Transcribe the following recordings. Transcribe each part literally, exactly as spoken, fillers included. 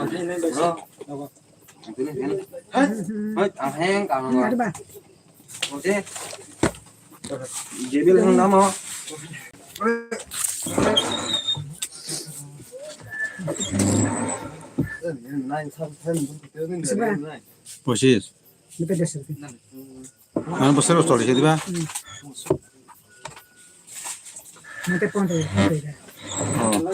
Hei, hei, ang heng, ang heng. Oke. Jebil hang namo. Pochisho. Ano bosor bosor se diba? Hmm. Mate pondro, pondro. Oh.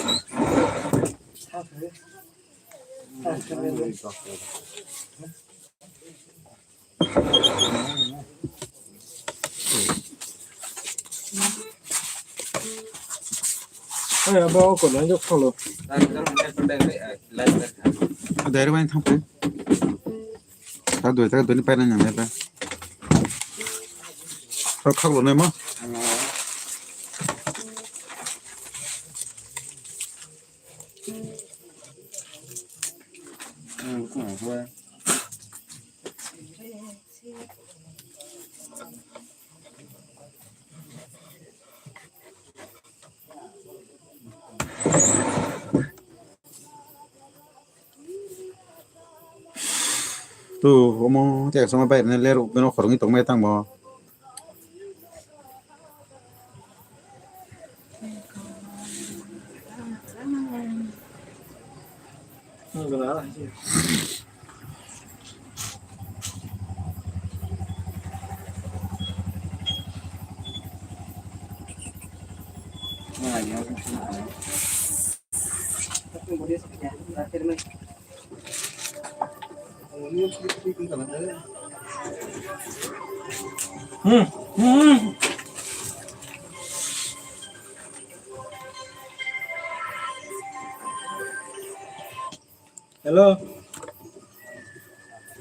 Ay, abo ko na jok kholo. Dari bai thang pe. Ta doi ta doi ni pai na nyang ya ta. Ro khak lo nai mo. Tu omo te sama bai ne ler ukno khoroknwi tongmai tang bo. Hmm. Hmm. Hello.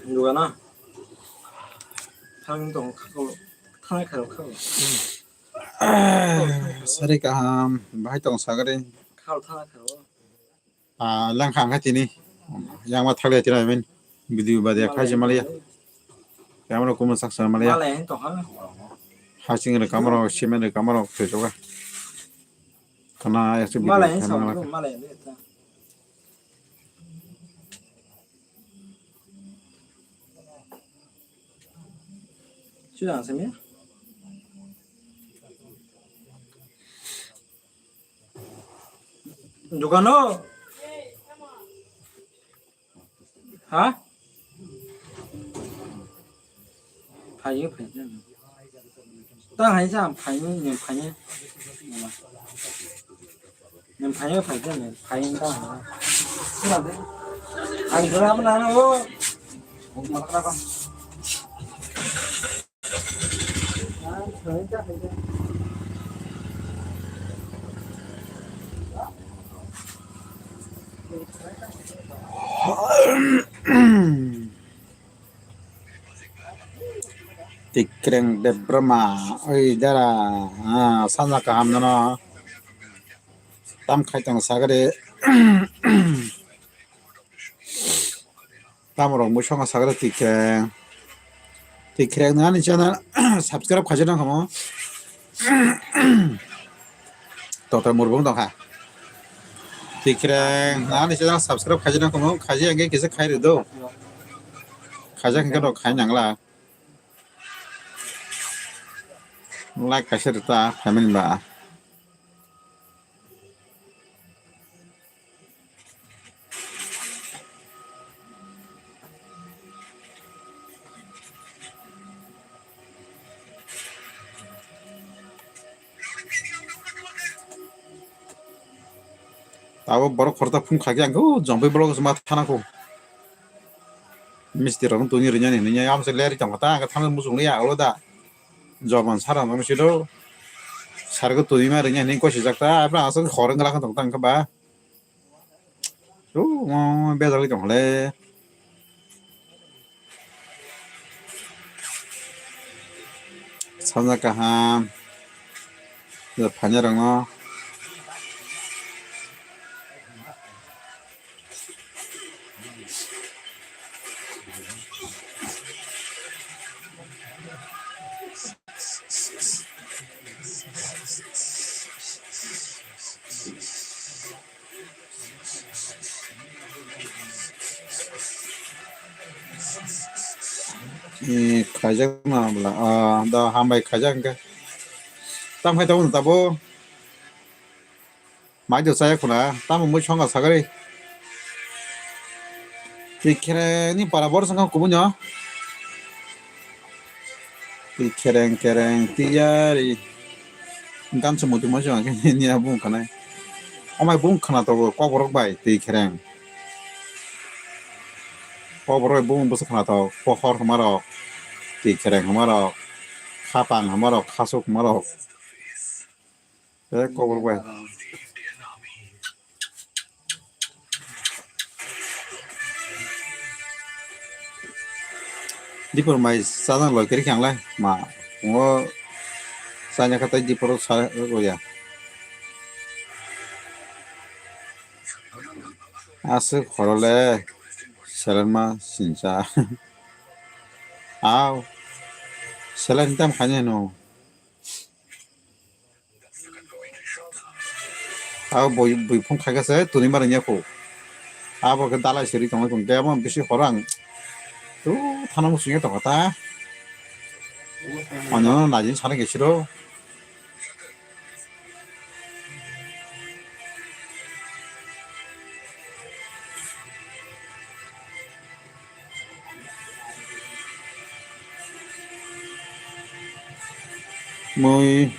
Dugana. Thang tong khaklo. Thang khaklo khaklo. Sari kaham, bahai tong sagari. Khaklo thang khaklo. Ah, lang khang hai tini. Yang ma thagle tini, I mean, video ba dia khai jemaliya. Yang ma kumo saksa maliya. Malai tong ha. Hasing re kamaro, simen re kamaro, khe joga. Kana ya se video Malai kana sa, la. Malai le ta. Sudang sami. Dukano. Ha? Phaio, phaio. Ta hai sa, phaio, ni phaio. Ni phaio, phaio, ni phaio ta. Ang dora mana o. Tikreng Debbarma, oi dara, ah, sana kaham nono. Tam khai tong sagade. Tamorok mui songo sakha Tikreng. Tikreng nani channel subscribe khaijak nang kamo. Total murbung tongkha. Tikreng nani channel subscribe khaijak nang kamo. Khaijak hingke kisa khai rw do. Khaijak hingke rok khai nangla. Like kaisa rwta family ba. Tabuk borok khoroksa phone khaikhe ang khe o Jompai block se ma thana kho. Misti rok tuni rwnya ni hwnwi ya, amo se leri tongkha ta, ang khe thangwi muchung liya, olo da. Joban sara no misi do. Sar khe tuni ma rwnya hwnwi kosijak ta, abra aswk hor wng glak tong ta, ang khe ba. Su, mo, bejak wngwi tongkha le. Sanja kaham. Phainairokno. Eh, khaijak na bla. Ah, da hambai khaijak hwnkhe. Tam khai tabuk tabuk. Mai do chaya khuna. Tamo mui songa sagari. Twi khereng ni para bor sangkha kubunyo. Twi khereng khereng tiyari. Gansa muti mo jong ke ni a bung khanai. Amai bung khana to koborok bai twi khereng. Koborok bai bung bwswk khana to pohor hama rok. Twi khereng hama rok. Khapang hama rok, khasuk hama rok. Eh, kobor bai. Dipor mai sajang loi kiri khanglai ma ngo sanya khatai dipor sa ya. Aswk khorole selenma sinsa. Au selen tam khanya no. Abo bui, bui phung khaikha se tuni mara nya khu. Abo khe dalai siri tongwi tong khe abo bisi horo ang tu thana muchung ya tongkha ta. Ano najin sana ke siro. Mui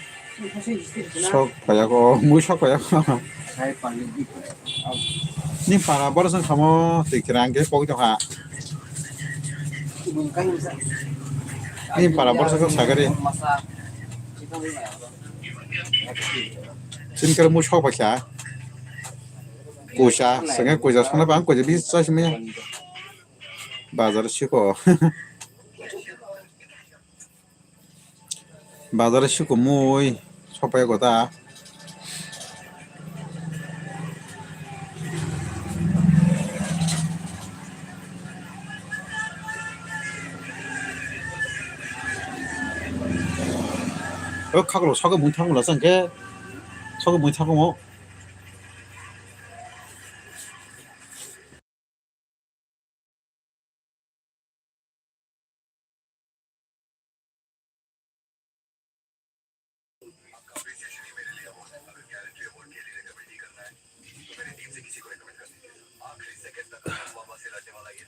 sok phaiyako, mui sok phaiyako. Ni para borok song samo twi kwrang khe pogwi tongkha. Ni para borok song sagari. Chini khe mui sok phaikha. Kuisa, sengkhe kuisa songna bang kuisa bisi chai simi. Bazar siko. Bazar siko mui sopai kota. O khaklo soke mui thangmula sangke soke mui thangmo.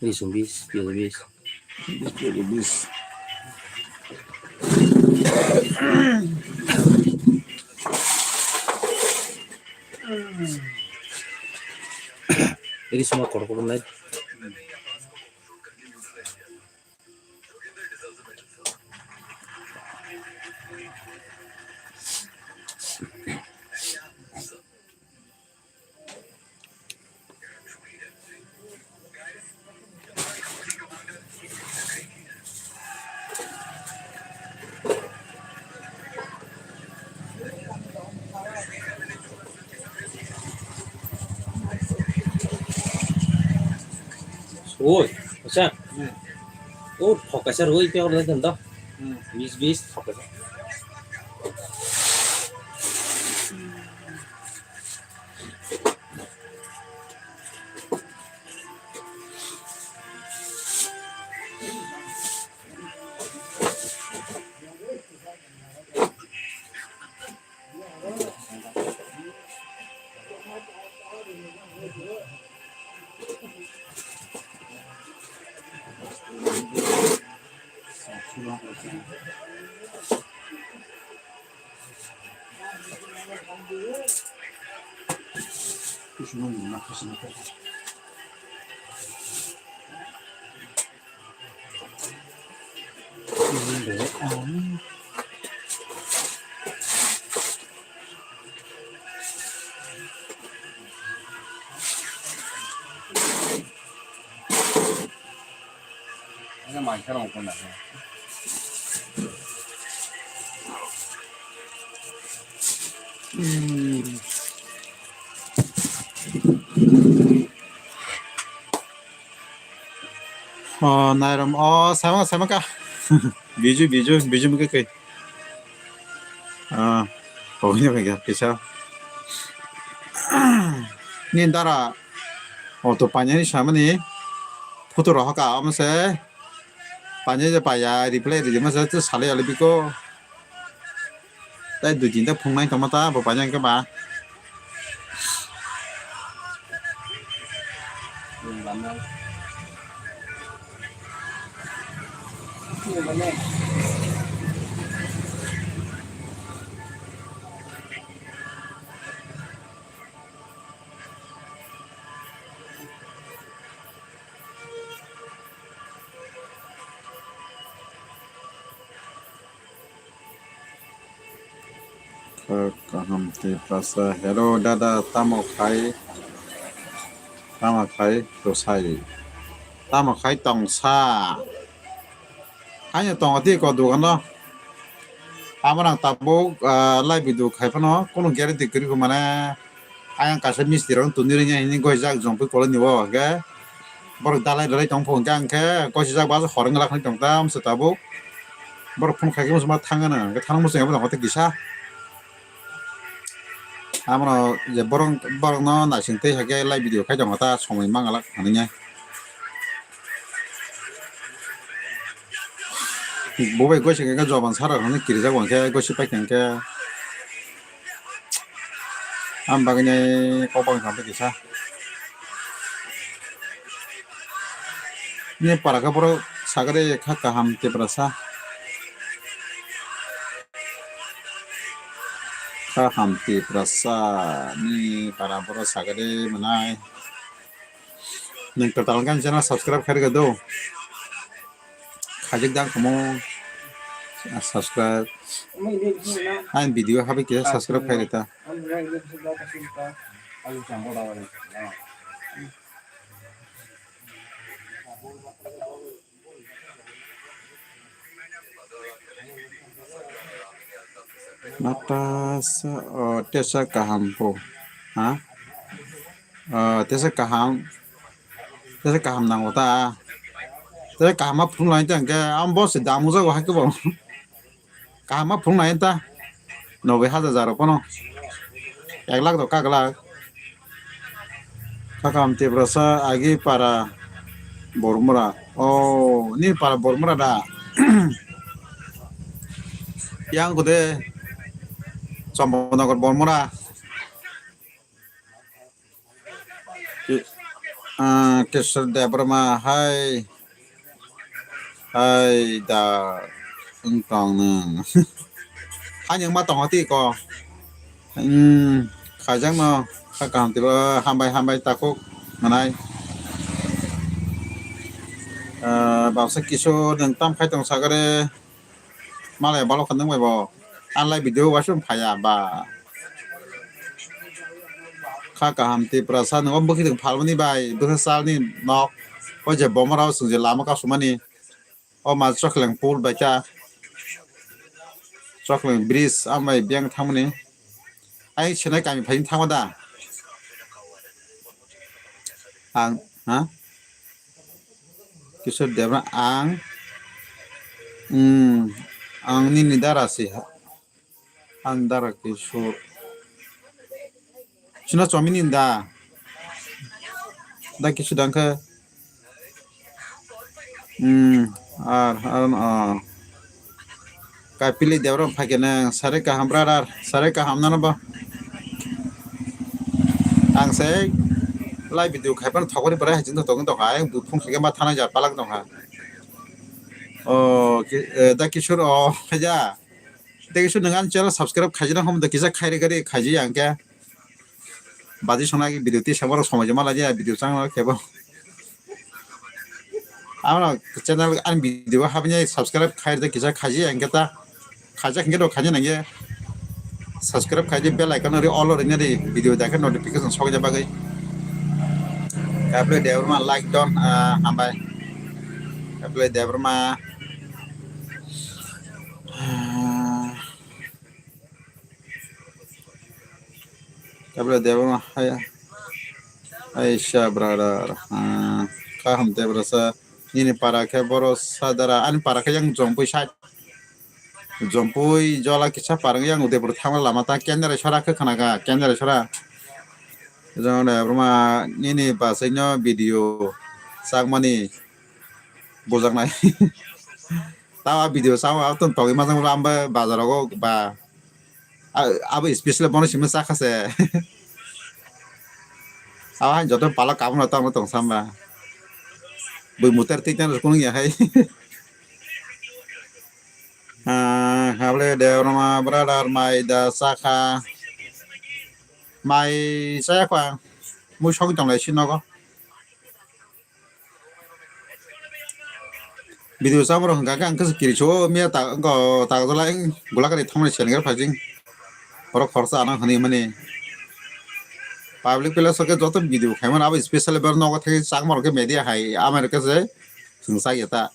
Ini song bis, piala bis. Bis, piala bis. Ini semua kotor-kotor naik. Oi, acha. Hmm. O thok kaisa rwui pegor lai tong do. Hmm. Bis bis thok kaisa. O, nairom. O, sama, sama ka. Biju, biju, biju mungke kai. Ah, pogini kaya kisa. Ni dara auto panyani samani photo rohaka amse Panya je paya reply rijima se tu salai alai biko. Tai dui tinta phungnai tongma ta bo panya hwnkhe ba. Kha kaham Tiprasa. Hello dada, tamo khai? Tamo khai tosai? Tamo khai tongsa? Haino tongo tei ko dogano. Amo nang tabuk, ah, live video khai phano kunu guarantee kwrwi kho mane. Ayang kaisa misti rok tuni ringya hini goi jak jongpui koloi ni o hwnkhe. Borok dalai dalai tong phung khe ang khe gosijak ba hor wng lak tong tam se tabuk. Borok phone khai khe muchung ma thang ano hwnkhe thang muchung abo tong kisa. Amo no je borok, borok no naising tei hai khe live video khai tong ta somoi mang lak thani ya. Bo bai gosi khe joban sara hwnwi kirijak hwnkhe gosi pai khe hwnkhe. Ang bagwi nai kok bagwi thangkhe kisa. Ni para khe borok sagade kha kaham Tiprasa. Kha kaham Tiprasa ni para borok sagade mwnai. Nwng kwtal khe ani channel subscribe khairwkha do. Khajik dang kamo subscribe. Ani video habi kisa subscribe khairita. Matasa, oh, tesa kaham po. Ha? Oh, tesa kaham. Tesa kaham nango ta. Tesa kaham ma phunuk lai tang ke, am boss se damu jago hai ke bo. Kaham ma phunuk lai ta. Nobe hajar jaro kono. Ek lakh do kak lakh. Kha kaham Tiprasa agi para Bormura. Oh, ni para Bormura da. Yang kude Chombonagar Bormura. Ki-, ah, Kishore Debbarma, hai. Hai da wng tong nwng. Hai nwng ma tongo twi ko. Hmm, khaijak no kha kaham twi bo hambai hambai takhuk mwnai. Ah, baksa Kishore nwng tam khai tong sagare. Malai balo kha nwng bai bo. Ang live video uaisuk phaiya ba. Kha kaham Tiprasa nwng o bwkhitwng phalmani bai bwsa salni nok. O je bomorao chwng je lama kasumani. O ma Chokhleng pul bai kha. Chokhleng bridge ambai biyang thangmani. Ai senai kami phaini thangma da. Ang, ha? Kishore Debra, ang, hmm, ang nini dara si ha. Ang dara Kishore. Sino chomini da. Da Kishore dang khe. Hmm, ar, ar, ah. Kapili Debra phai khe nang sare kaham brother, sare kaham nano bo. Ang se live video khai phano thokori bwrwi hai chwng tongwi tongkha, ayang buphang khe ma thanai jar palak tongkha. O, ki-, eh, da Kishore o, khaja. Da Kishore nwng ani channel subscribe khaijana hom da kisa khairi gari khaiji ang khe. Baji sona ki video ti sama rok somoi jama laji video chang kebo. Amo channel ani video habnya subscribe khai de kisa khaji ang khe ta. Khaijak hingke do khaina nangya. Subscribe khaidi bell icon ri all ri nari video dakhe notification sokya bagwi. Kaple Debbarma like don, ah, hambai. Kaple Debbarma. Ah. Kaple Debbarma hai. Aisha brother. Ah, kaham Debbarma sa. Nini para khe boro sadara, ani para khe yang Jompui side. Jompui jola kisa parang yang Udaipur thangna lama ta kendra sora khe khana ga, kendra sora. Jong da broma nini basai no video sakmani bujaknai. Tao a video sao, a tong togwi majang bwla amba bazar rogo ba. A-, abo special bono simi chakha se. Abo hai joto pala kabuna tamo tong samba. Bui mutar tik tan rukun ya hai. Ah, hable de roma brother mai da chakha. Mai chaya kwa. Mui sogwi tong lai si nogo. Video chamung rok hwnkha khe ang khe kiriso miya ta wngkha o ta jala gulakari thangmani seleng phajing borok khoroksa ano hwnwi mani public place o khe joto video khaimani abo special bar nogo thai chakma rok khe media hai amai rok khe se chwng chak ya ta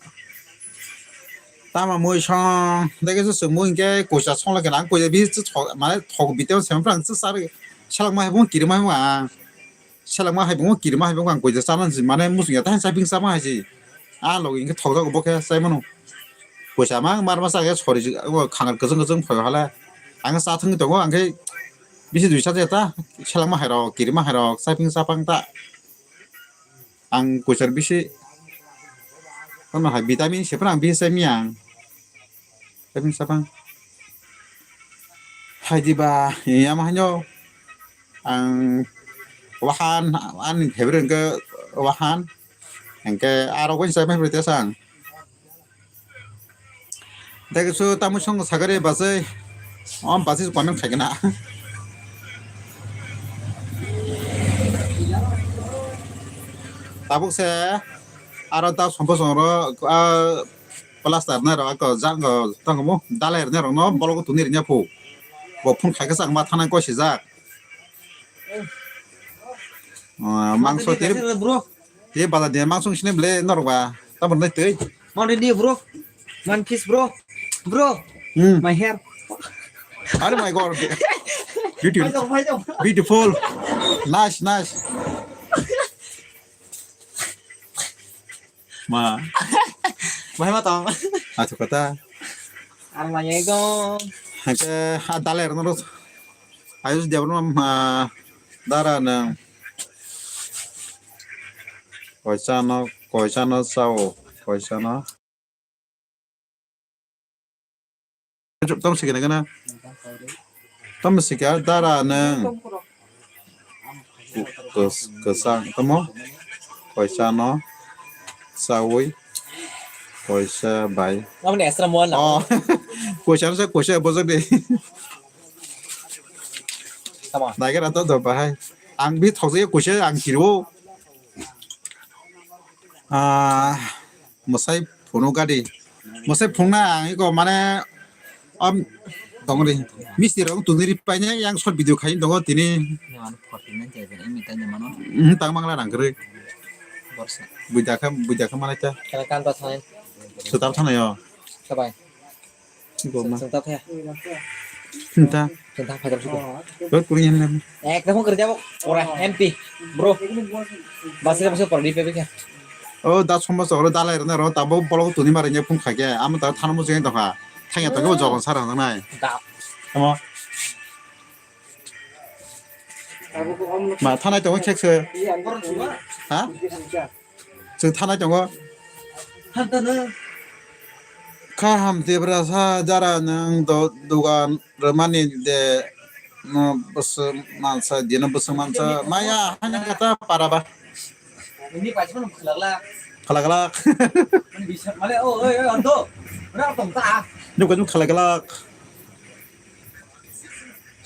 tama mui song dege se chwng mui hwnkhe kuisa song lai kheno ang kuisa bisi mane thok video se seleng ma hai bo kirima hai bo ang. Selengma hai bo kirima hai bo ang kuisa chana si mane muchung ya ta hai chaping chama hai si. A logi hwnkhe thokjago bo khe chai mano. Kuisa ma mar ma chakhe sori khangar kwchwng kwchwng phai hale. Ang cha thwngwi tongo ang khe bisi dui cha ta selengma hai rok kirima hai rok chaping chapang ta. Ang kuisa bisi kono hai vitamin se phano ang bisi chai mia ang. Chaping chapang. Hai diba, yang mana ang wahan, ani favorite ke wahan, yang ke aro pun saya favorite sang. Thank you, tamu song sagare basai, om basai comment khai kena. Tabuk se, aro ta sompo songro, ah, Plaster rwnai rok ako jang o tang mo dalai rwnai rok no bolok tuni rwnya phu. Bo phun khai khe chang ma thanai koi sijak. Ah, mangso tiri bro. Tiri bala dia mangso sini ble norok ba. Tabor nai twi. Mau dia bro. One piece bro. Bro. Hmm. My hair. Oh my god. Beautiful. Beautiful. Nice, nice. Ma. Bahai ma tong. Achu kata. Ang ma yai dong. Hake ha dalai rwno. Ayush Debbarma ma dara nang. Koisa no, koisa no sao, koisa no. Tamo sikhe nangkhe na. Tamo sikhe dara nang. Kwsang tamo. Koisa no. Sawi. Koisa bai. Amo ni extra mo na. Oh. Koisa no sa koisa bojak de. Tamo. Naikhe ra to do bahai. Ang bi thokjak koisa ang kiro. Ah, mwsai phunuk gadi. Mwsai phunukna ang iko mane, am, tongri. Misti rok tuni ri paine yang short video khai tongo tini. Ni ano forty nine jai jai, ini tanya mano. Hmm, tang mangla rang kri. Borsa. Buidakha, buidakha mana cha. Kala kan ta thai. Sutar thana yo. Sabai. Goma. Sengta phaya. Sengta. Sengta phaya suko. Rot kuri yan. Ekdom kuri jabo. Ora M P. Bro. Basi basi por di P P kya. Oh, da somba soro dalai rene ro tabo bolok tuni mari nya phung khake. Am ta thana mo jeng tokha. Thangya tokha jogon sara nai. Da. Tamo. Ma thanai tongo khekse. Ha? Chwng thanai tongo. Kaham Tiprasa jara nwng do-, dogan rwmani de, no, bwswk mansa, dino bwswk mansa. Maya, hani kata para ba. Khlaglak. Nukha nuk khlaglak.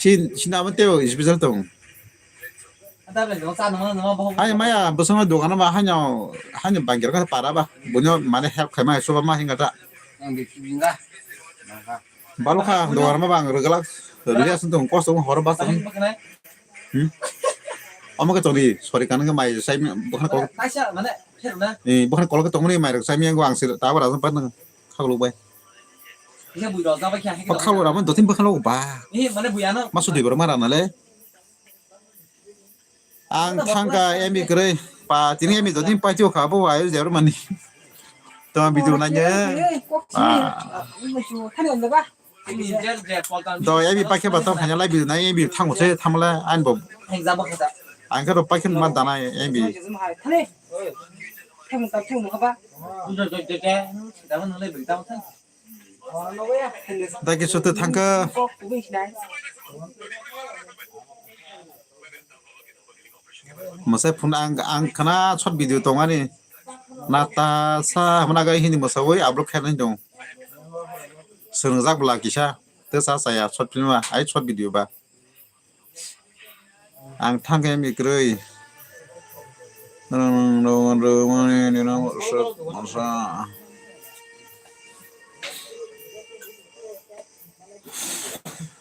Sin, sin abo teo special tong. Hai maya, bwswkno dogan ma haino, haino bangkir kha para ba. Buino mane help khaima suba ma hinga ta. Balokha dogan ma bang rwglak. Rwya sun tong kosto hor ba tong. Hmm. Omo ke tongdi, sorry kan ke mai sai bukhana kol. Eh, bukhana kol ke tongni mai rok sai mi ang ang sir ta bara pa nang khaglu bai. Khaglu ra man dotin bukhana ba. Masu dui bara mara na le. Ang thangka M B kwrwi pa tini M B dodin paitio kha bo ayo jero mani. To video nanya. Ah. To M B pakhe ba to phanya lai video nai M B thango se thamla an bo. Ang khe to pakhe ma dana M B. Thank you, Sutu Thangka. Masai phun ang, ang khana short video tongani. Natasha hwnwi Hindi mwsawi upload khainai dong. Swngjak bwla kisa. Tesa saya short film ba, ai short video ba. Ang thangkhe mikrwi.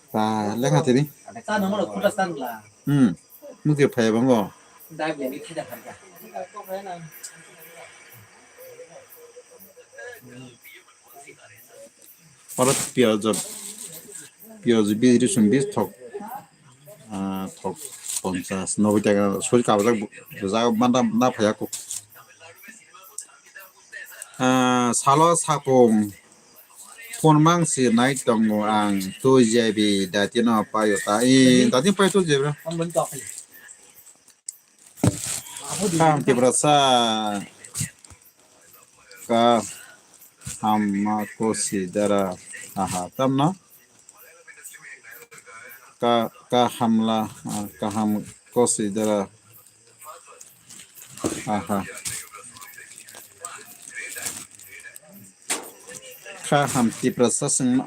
Ba, lengha tiri. Hmm. Mukti phai bango. Oro piyaj, piyaj bis, risun bis thok, ah, thok ponchas, noboi taka soi kabajak bujak manda na phaya kok. Ah, salo sakung phone mang si nai tongo ang tu jebi dati no payo ta i dati pai tu jebra. Kaham Tiprasa. Kaham kosi dara. Aha, tamno. Ka, kahamla, ah, kaham kosi dara. Aha. Kaham Tiprasa sing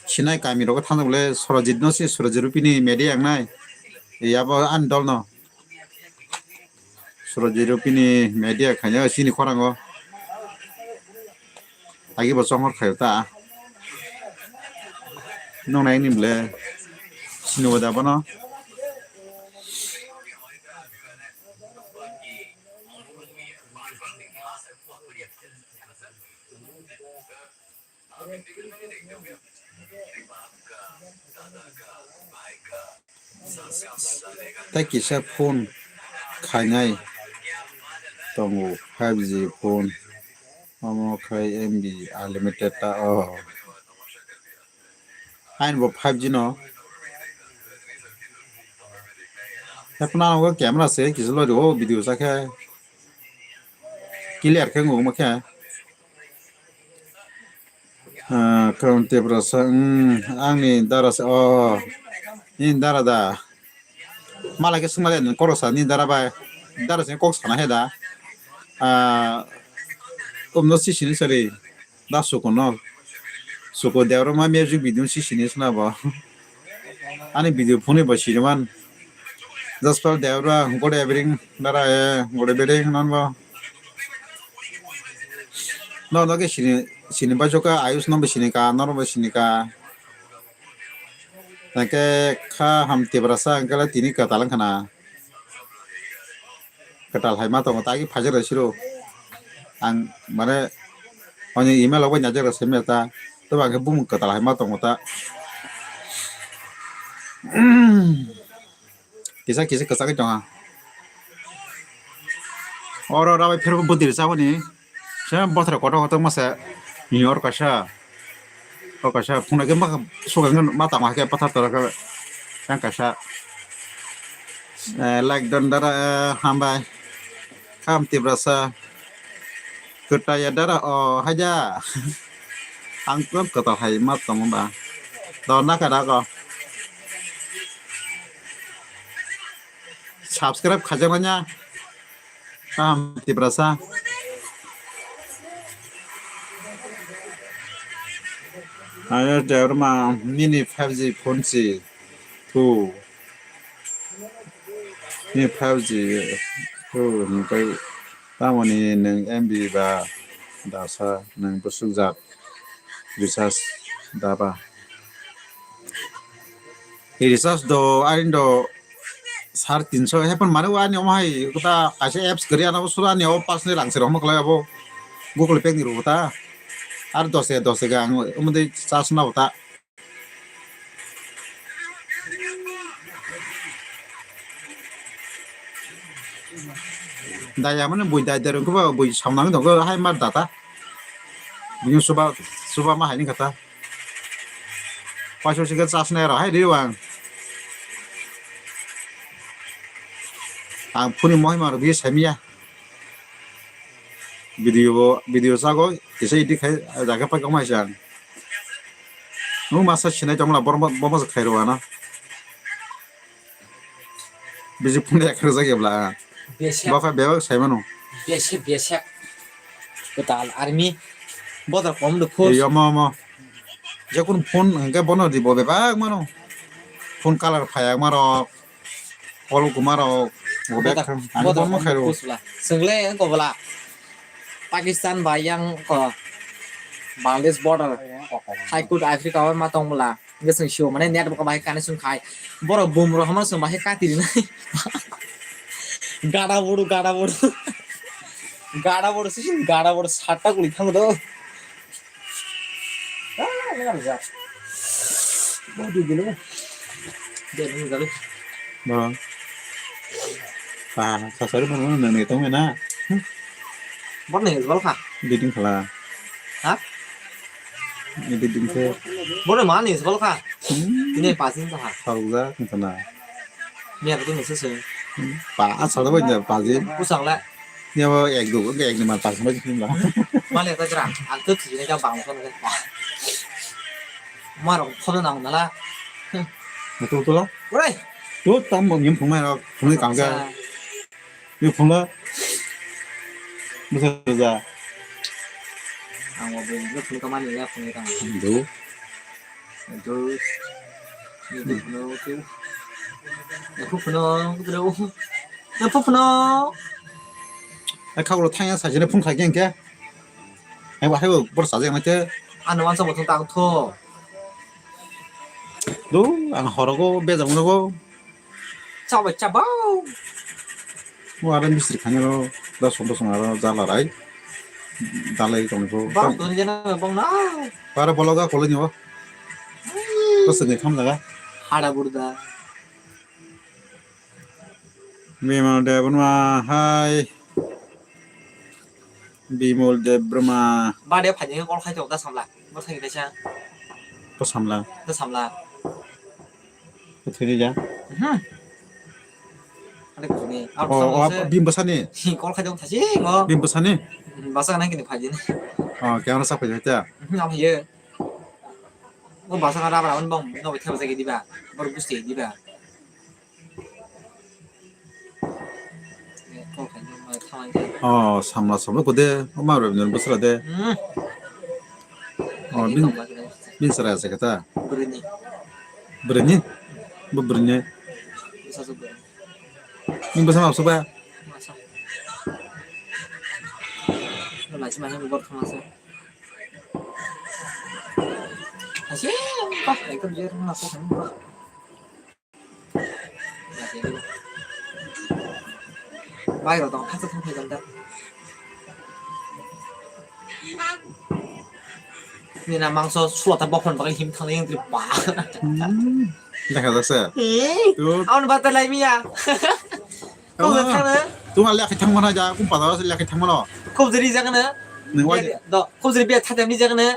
sinai kami rogo thang bole Surajit no si Surajit Rupini media ang nai. Yabo an dol no. Surajit Rupini media khaina sini khorango. Agi bo chonghor khayo ta. Nung nai ni ble. Sini wada bono. Tei kisa phone khainai tongo, five G phone. Omo khai M B unlimited ta o. Aini bo five G no. Hepna o camera se kisa lori o video sa khe clear khe nungma khe. Ah, Kaun Tiprasa, hmm, angni dara se, oh, nini dara da. Malai khe swngmale nini koroksa nini dara bai. Dara se kok sana he da. Ah, umno sisini sari. Da sukuno. Suku Debbarma music video sisini swnabo. Ani video phone bo siriman. Jaspal Debra, Gode Ebring, Dara, eh, Gode Beding, non bo. No, no, ke sini, sini bajo ka, Ayush no bo sini ka, no bo sini ka. Nake kha ham Tiprasa, angkala tini ka talang khana. Kwtal hai ma tongo ta, agi phaijak rw siro. Ang mane oni email rok bai naijak rw simi ta. Tobo ang khe bumung kwtal hai ma tongo ta. Kisa kisa kwchagwi tongha. Oro rabai phirbo bwtwi rwchaboni. Se bothra kotor kotor masa. Ni or kaisa. O kaisa phunai khe ma suka ma tama khe pathar tora khe. Yang kaisa. Eh, like don dara, eh, hambai. Kam Tiprasa. Kwtaya dara o haja. Ang kok kwtal hai ma tongma ba. Dona ka dago. Subscribe khajakmanya. Kaham Tiprasa. Ayo Debbarma nini five G phone si. Thu. Nini five G. Thu, hingkai tamoni nwng M B ba dasa nwng bwswk jat recharge da ba. Recharge do, ani do sar tinso, hepan mani ani omo hai kota kaisa apps kwrwi, ano sura ani o pass ni rang se rok ma kwlai abo Google Pay ni rw ta, ar dos taka, dos taka ang omo dei charge na ta. Daya mani bui dai dereng kuba bui samnang dong hai mar data. Bini suba, suba ma hai ni kata. Paso sika chasna ero hai riwang. Ang phuni mohima rw bi samiya. Video, video sago, kisa edit khai, jaga pa kama siya. Nung masa sinai tongla, bormo, bormo sa khairo ana. Bisi phone ekar jagya bla. Besek. Bokha bebak sai mano. Besek, besek. Kwtal army. Bodor kom de khos. Yo mo mo. Jekun phone hingke bono di bo bebak mano. Phone color phayak maro. Kol kuma rok, bo bek bodor, thang. Ani bodor bormo khairo. Kusla. Sengle ko bala. Pakistan ba yang ko Bangladesh border. Hai kut Africa o ma tong bala. Nge seng sio mane net ko bai kane sung khai. Boro bum ro hamar sung bai kati ri nai. Gada boru, gada boru. Gada boru si, gada boru satta guli thang do. Ah, ngar ja. Bo di dilo. Dia dulu kali. Bang. Ah, sasari mana mana nang itu mana? Bor ni bol kha. Bidding khala. Ha? Ini bidding ke. Bor mana ni bol kha? Hmm. Ini pasin to ha. Salga kentana. Ni aku tu mesti sih. Pa asal apa aja pasin. Usang lah. Ni apa ek do, ek ni mal pasin aja sih lah. Male ta jra, ang tu sih ni ka bang ko na. Mar ko na nang na la. Betul betul lah. Ore. Tu tam bang yum phungai rok, phungai kangga. Ni phunga. Bisa bisa. Ang mau beli, lu phunga mana ya, phunga kang. Itu. Itu. Itu phunga itu. Aku phunga, aku phunga. Aku phunga. Eh, kau lo tanya saja ni phunga kaya kya? Eh, wahai bor saja yang macam. Anu wansa botol tang tho. Duh, ang horogo bejak nogo. Chabai chabao. Mo aro mistri khainai ro dos song dos song aro jala rai. Dalai tong ko. Bang tong jana bang na. Para bologa kolai ni o. Ko sini tham jaga. Hada burda. Bimal Debbarma hai. Bimal Debbarma. Bade phai ni kol khai tok da samla. Bo thai ni sa. Ko samla. Da samla. Ko thai ni ja. Hmm. Ada ko ni. Oh, oh, bim basani. Kol khai tok thasi ngo. Bim basani. Basa nang kini phai ni. Oh, kya sa phai ta. Hmm, am ye. Bo basa ka rabra on bong. No thai basa ki diba. Bor busti diba. Oh, samla samla ko de, o ma roi bini bwsra de. Hmm. Oh, bin, bin sara se kata. Bwrwini. Bwrwini? Bo bwrwini. Bini bwsa ma bwsa ba? Laisi ma bor thangma se. Asi, pa, ekdom je thangma se. Bai rok tong khacha thang thai janda. Nina mangso sulata bokhon bagwi him thang yang trip ba. Hmm. Dekha jakse. Eh. Tut. Aun bata lai miya. Kau thang na? Tuma lekha thang mana ja, kum pada lekha thang mana. Kau jeri jaga na. Neng wajib. Do, kau jeri biya thate mi jaga na.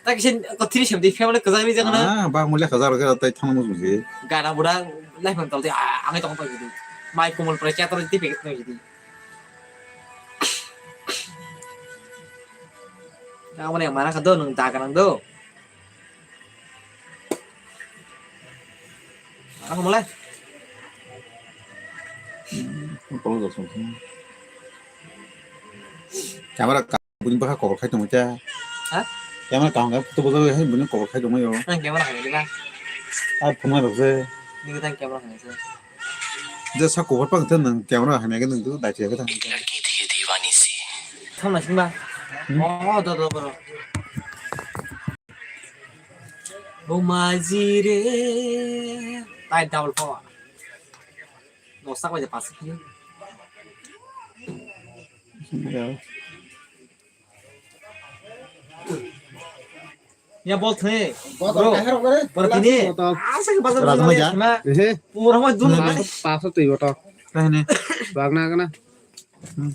Ta kisa ko three seventy family kwchang rijak na. Ah, ba mulia kwchang rok tai thang mo suji. Gara bura life man tol te, ah, ang tong tong jidi. Mai kumul pura chator jidi pekit no jidi. Ang mane mana ka do nung da ka nang do. Mana ka mulai. Camera ka Buini bwkha kobor khai tongwi khe. Ha? Camera kaham khe photo bojagwi hai buini kobor khai tongwi o. Nang camera hai dina. Ai phunai rok se. Nini tang camera hai se. Je sa kobor pang the nang camera hai nang nang tu dai thiya khe thang. Thang na sing ba. Hmm? Oh, do, do, bro. Bo maji re. Tai double power. Dosa ko je pas. Ya. Ya bol thne. Botol bro. Kahar bore. Bro tini. Botol. Asa ke bazar. Rajma ja. Ehe. Pura ma dun. Paso twi botol. Kahne. Bagna kana.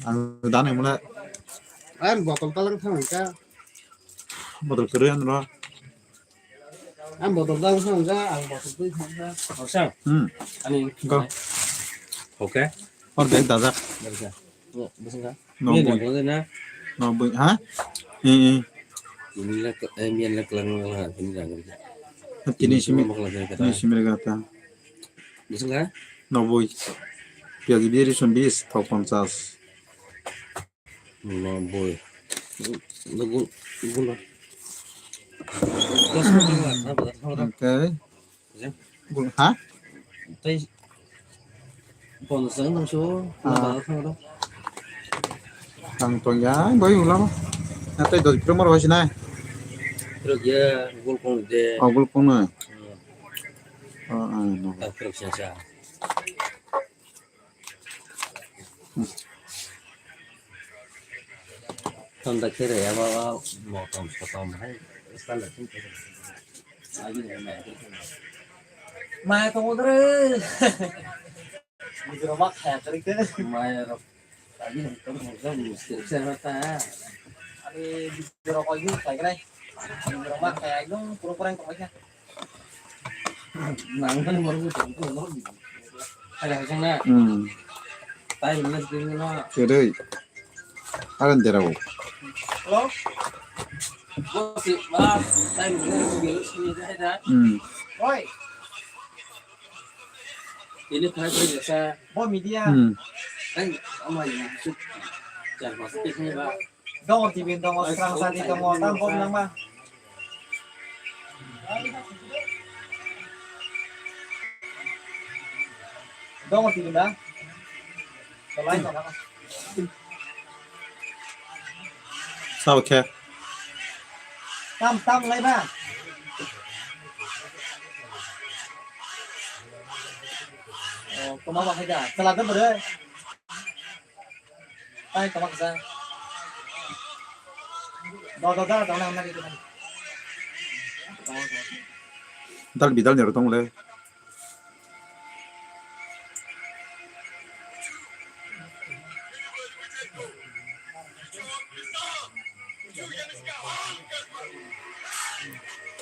Ang dan emla. An botol talang thang ka. Botol kere an ro. Ang botol da wngkha, ang botol twi thangkha. Hausa? Hmm. Ani go. Okay. Or bag dajak. Dajak. Yo, bwswngkha. No, ni boy. Dajak na. Noboi, ha? Eh, eh. Tini la, eh, miyan la kelang la, tini la. Tini simi, tini simi rega ta. Bising ha? Noboi. Piyaj biri sum bis, thok ponchas. Noboi. Noboi. Okay. Gul-, ha? Tei bonus ang nang su, ah, na ba thang ro. Ang tong ya, boy ulam. Na tei dos kilo mar hoisinai. Truk ya, gul kong de. Oh, gul kong na. Hmm. Oh, ah, no. Tak truk sa sa. Tonda kere ya baba, motom sotom hai, standard thing kere. Mai tongo dre. Bidro ma khaya kare ke. Mai ro. Agi ni tongo dre, muskil se hota. Ani bidro ko yu khai kare. Bidro ma khaya ekdom puro pura tong kha. Nang kan baru tu tu baru. Ada yang sana. Hmm. Time less din na. Kedai. Aran derau. Hello. Bosi, ba, time less din sini ada. Hmm. Oi. Ini try try biasa. Bo media. Hmm. Kan ama ya. Jangan masuk ke sini, Pak. Dongo T V, dongo, srang sadi dongo, tam bom nangma. Dongo T V na? Tolai tongma. Sao khe? Tam, tam lai ba? Oh, toma ba hai da. Chala da bere. Tai toma kisa. Do, do, do, do, na, na, na. Dal bidal ni ro tong le.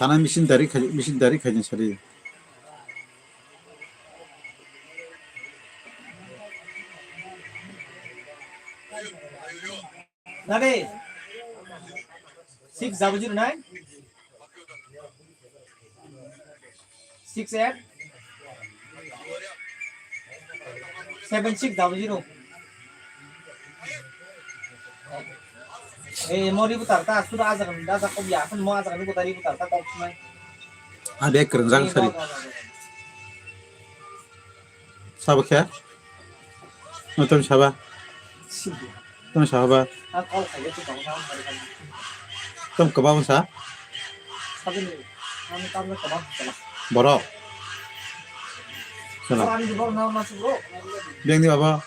Thana machine dari khai, machine dari khai sari. Nade? Six double zero nine? Six eight? Seven six double zero. Eh, mo ribu tarta, sudah aja kan, aja kok ya, kan mo aja kan, ribu tarta kok semai. Ada kerja sari. Sabo khe? No, tamo saba? Tamo saba? Tamo kebab sa? Borok? Sala. Beng di baba.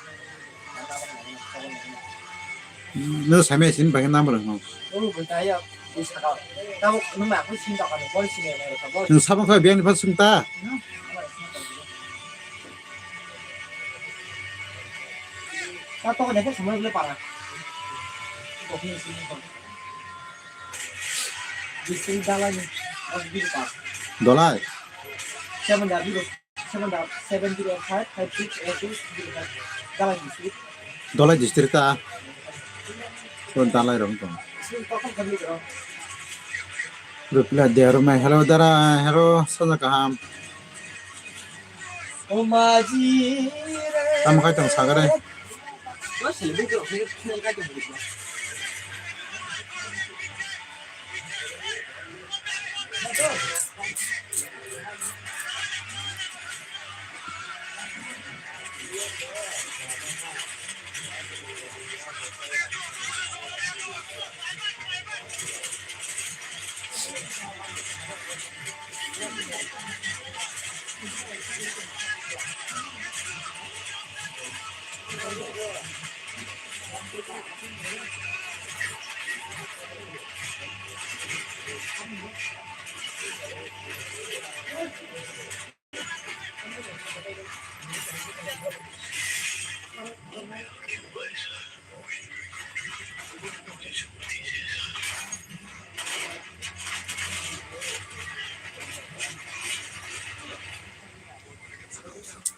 Nung samya sini bagi number no. Nung sabang kau beng di pas sungta. Dolai. Seven double seven zero five five six eight two zero five. Dalai district. Dalai district ta. Kon dalai rong tong. Reply there, my hello, dara, hello, sana kaham. Tamo khai tong sagare.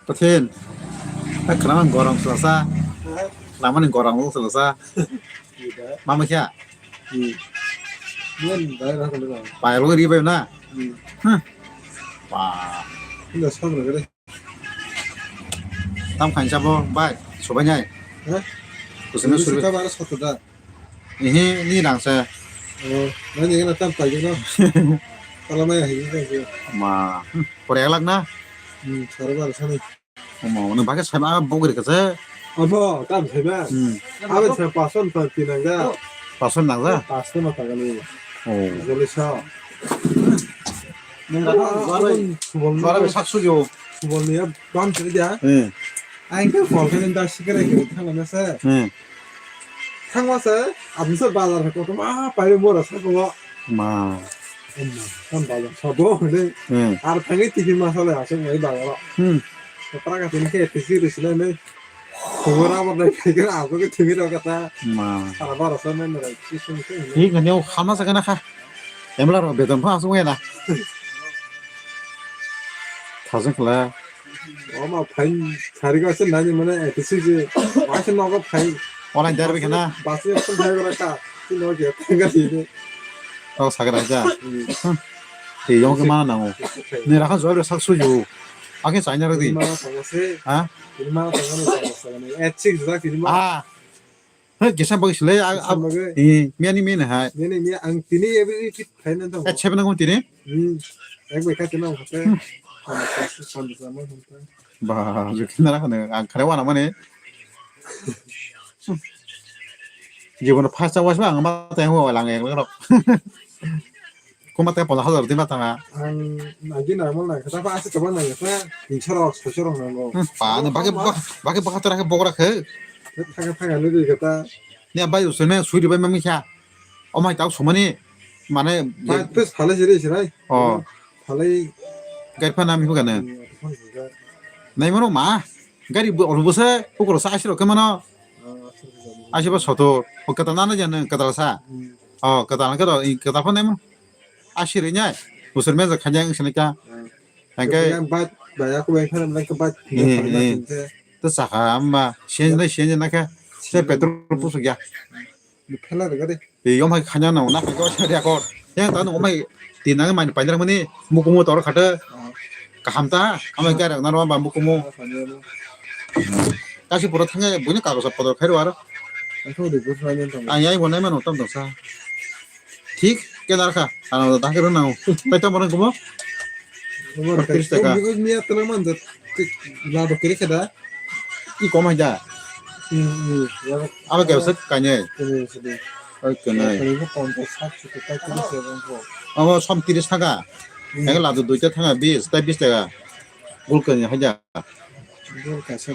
Pathen, a khana gorong salasa, lamani gorong salasa. Mama kya? Hmm. Yan, dai ra ko le. Pai lo ri bai na. Hmm. Huh. Wah. Ini sama lagi deh. Tam khain sabo bai, sobai nai. Hah? Kusino suri. Ka bara soto da. Ihi, ni rang se. Oh, nani ngana tam pai no. Kala mai hai ka. Ma, hmm, kore elak na. Hmm, sara bara sani. Omo, nang bagwi saima bogri kasa. Omo, tam saima. Hmm. Abe sa pason pa tinangga. Pason nangga? Pason ma tagani. Oh. Jole sa. Nang raka juara, juara be sak sujo. Subol ni bam sini dia. Hmm. Ang ke bol ke da sikere ke thang na sa. Hmm. Thangma se, aboni se bazar hai kotor ma pairi mora sa ko. Ma. Amma, kan bazar sabo ne. Hmm. Ar thangi tiffin masala asuk mai bazar. Hmm. Kotra ka tin ke tisi risile ne. Khobor abor dai kai kena asuk ke timi ro kata. Ma. Sara bara sa ne mera tisi ne. Thik ne o khama sa kana kha. Emla ro beton pha asuk na. Thajak la. Oma phain sari ka se nani mane A T C je. Wa se nogo phain. Online dar bi kana? Basi phai bara ka. Ti no je phai ga ti ne. Oh, sagra ja. Hmm. Te yong ke mana nango. Ne rakha joi sak suju. Ake chaina rodi. Mana tangase. Ha? Mana tangase. Eh, sik jora kiri ma. Ah. Hei, kisa bagwi silai, a, a, kisa bagwi. Eh, miya ni miya ni hai. Miya ni miya, ang tini every fit khaina dong. Eh, chebe nang tini? Hmm. Ek bai khaina dong, hate. Hmm. Samsa, samsa, samsa, samsa. Ba, jukina ra khane, ang khare wana mane. Jibono first time wasba, ang ma tang wa lang ek rok. Kuma tei ponchas hajar di ma tanga. Ang nagi normal nang kata pa asa kaba nang kata tinsho rok soisho rok nango. Hmm, pa no bagi bagi bagi tora ke bogra ke. Thanga thanga nudi kata. Ni abai usene suri bai mami kha. O mai tau sumani mane. Bai pes phale siri sirai. Oh. Phale. Gari pa nami hugane. Nai mano ma. Gari bo olu bose ukro sa asiro ke mano. Asi ba soto. O kata nana jane kata sa. Oh, kata kata kata pa nai mano. Asiri nya, usur meja khanya wng sini ka. Hmm. Hingke yang bat, baya ko bai khana nang ke bat. Hmm, hmm. To saka amma, siyan na, siyan na ka. Se petrol pusuk ya. Di phela de gari. Di yom hai khanya na, na ka ko siya ko. Yang tanu omai, di nang mai panjang mani, mukumu tor khata. Hmm. Kaham ta, amai gari na ro ba mukumu. Kasi pura thange, buini kagos potro khairo aro. Ang thong de gusna ni tong. Ang yai bo nai mano tam tong sa. Thik, ke dar kha. Ano da khe rwnao. Pai to morang kumo? Tris taka. Miya tana man da. La do kiri khe da. I kom hai da. Hmm, hmm. Aba ke sat kanye. Oi, kenai. Aba som tris taka. Hmm. Ega la do duita taka, bis, tai bis taka. Gol kani haja. Gol kaisa.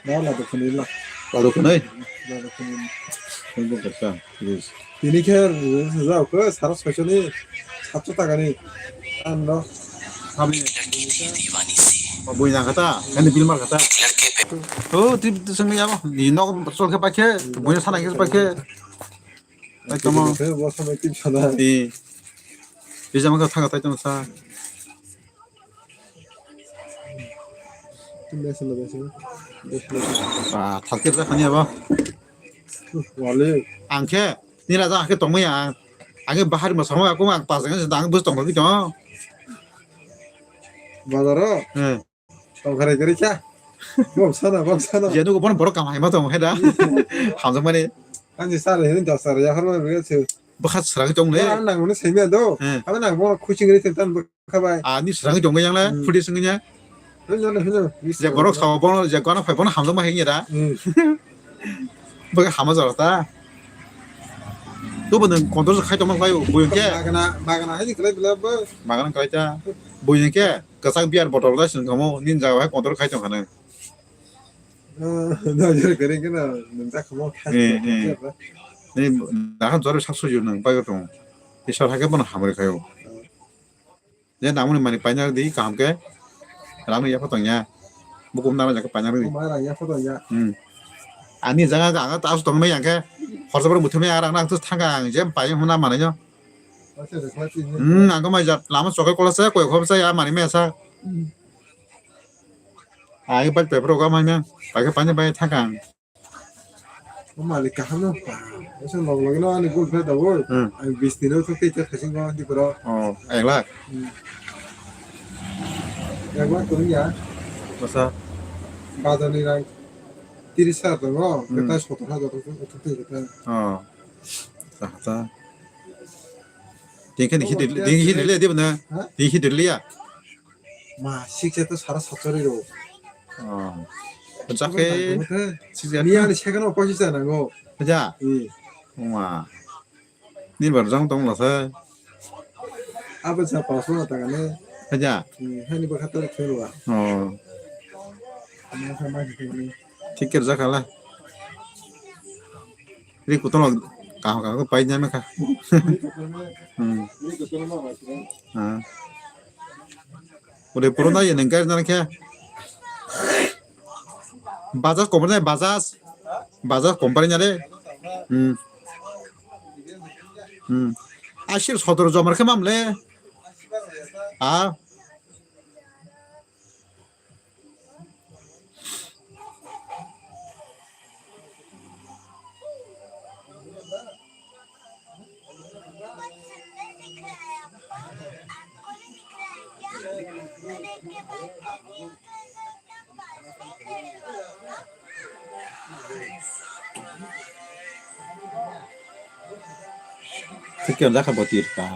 Na la do kani la. La do kani? La do kani. Gol kaisa, please. Tini khe rwjak khe sara soisoni satso takani. Ano. Sami. Bui nang kata, kani bil mar kata. Oh, tip sengni amo. Ni nok sol khe pakhe, bui sana khe pakhe. Ai tamo. Bo samai tip sana. Di. Bijama kha thanga tai tamo sa. Ah, thalkir ja khani abo. Wale. Ang khe, ni raja ang khe tongmai ang. Ang khe bahari ma sama aku ang pas ang sedang bus tong lagi tong. Bazaro? Eh. Tong kare kare cha. Bom sana, bom sana. Jenu ko bon borok kam hai ma tong hai da. Hamjak mani. Ang je sar hin da sar ya har ma se. Bwkha srang tong le. Ang nang mani semi do. Eh. Abo nang bo khuching ri tan. Khabai. Ah, ni srang jong yang le, hmm. Phuti sengnya. Hino, hino. Je borok sao bono, je kono phai bono hamjak ma hengya da. Hmm. Bwkha hama jora ta. To bo nang control khai tongma khlai bui ke. Bagana, bagana hai khlai bila bo. Bagana khlai ta. Bui ke, kasak beer bottle da sing kamo, nin jaga hai control khai tong khana. Ah, da jere kare ke na, nang ta kamo khai. Eh, eh. Ni da han jora sak suju nang pai tong. Isor hake bono hamri khayo. Hmm. Je namoni mani paina di kaham ke. Rang ya phatang ya. Bukum nara jaka paina di. Mai rang ya phatang ya. Hmm. Ani jaga ga ga tas tong mai yang ke. Khorsa bar muthum ya rang nang tus thanga ang je pai huna mani yo. Acha de khati ni. Hmm, ang ko mai jat lama sokai kola sa koi khop sa ya mani me sa. Hmm. Ai bal paper ga mai me. Pai ke paina pai thanga ang. O malik kaham no pa. Esa log log no ani gol phe da woi. Hmm. Ani bis tino to tei tei khasing go di pro. Oh, ek lakh. Hmm. Ek lakh to ya. Masa? Bazar ni rang tiris hajar tongo. Hmm. Kata sotor hajar tongo, to tei kata. Oh. Ta ta. Tingkhe di hidil, di hidil ya di bana. Ha? Di hidil ya. Ma, siksa to sara satchari ro. Oh. Jakai siksa. Ni ani second o poisa nango. Aja. Hmm. Ma. Ni bar jang tong la sa. Abo ja paso na ta ne. Aja. Hmm, hani ba khatar khelo. Oh. Thik khe rwjak kha la. Ri kutung rok kaham kaham khe pai nai kha. Hmm. Ah. Udaipur no ye nang gari nang khe. Bajaj company nai Bajaj. Bajaj company nai le. Hmm. Hmm. Asir sotor jomar khe mam le. Ah. Thik khe jakha bo tirta.